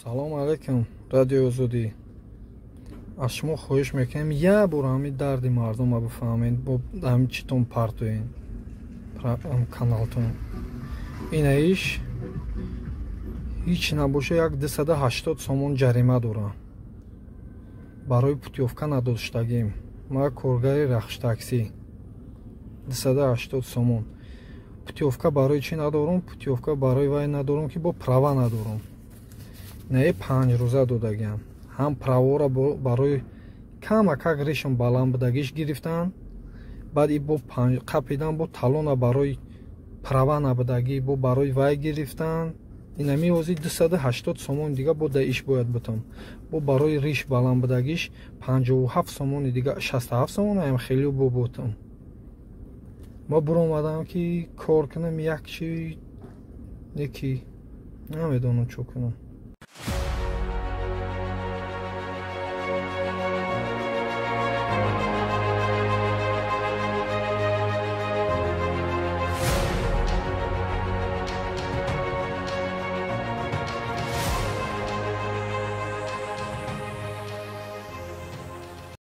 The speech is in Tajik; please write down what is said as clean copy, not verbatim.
Салому алайкум, Радиои Озодӣ. Аз шумо хоҳиш мекунем, як бор ҳамин дарди мардума бифаҳмед, бо ҳамин читон партоен каналтон. Ина иш ҳеҷ набоша, як 280 сомон ҷарима дорам барои путёвка надоштагим. Ма коргари Рахш Таксӣ. 280 сомон путёвка барои чӣ надорум? Путёвка барои вай надорум, ки бо права надорум. Нае 5 рӯза додагиам. Ҳам правора барои камакак ришм баланд будагиш гирифтан, баъд и бо қапидан, бо талона барои права набудагӣ, бо барои вай гирифтан. Инами ҳозир 280 сомони дига бо да иш бояд бутам. Бо барои риш баланд будагиш 57 сомони дига, 67 сомон аям хеле бо бутам. Ма буромадам, ки кор кунам, як чи неки намедонам чо кунам.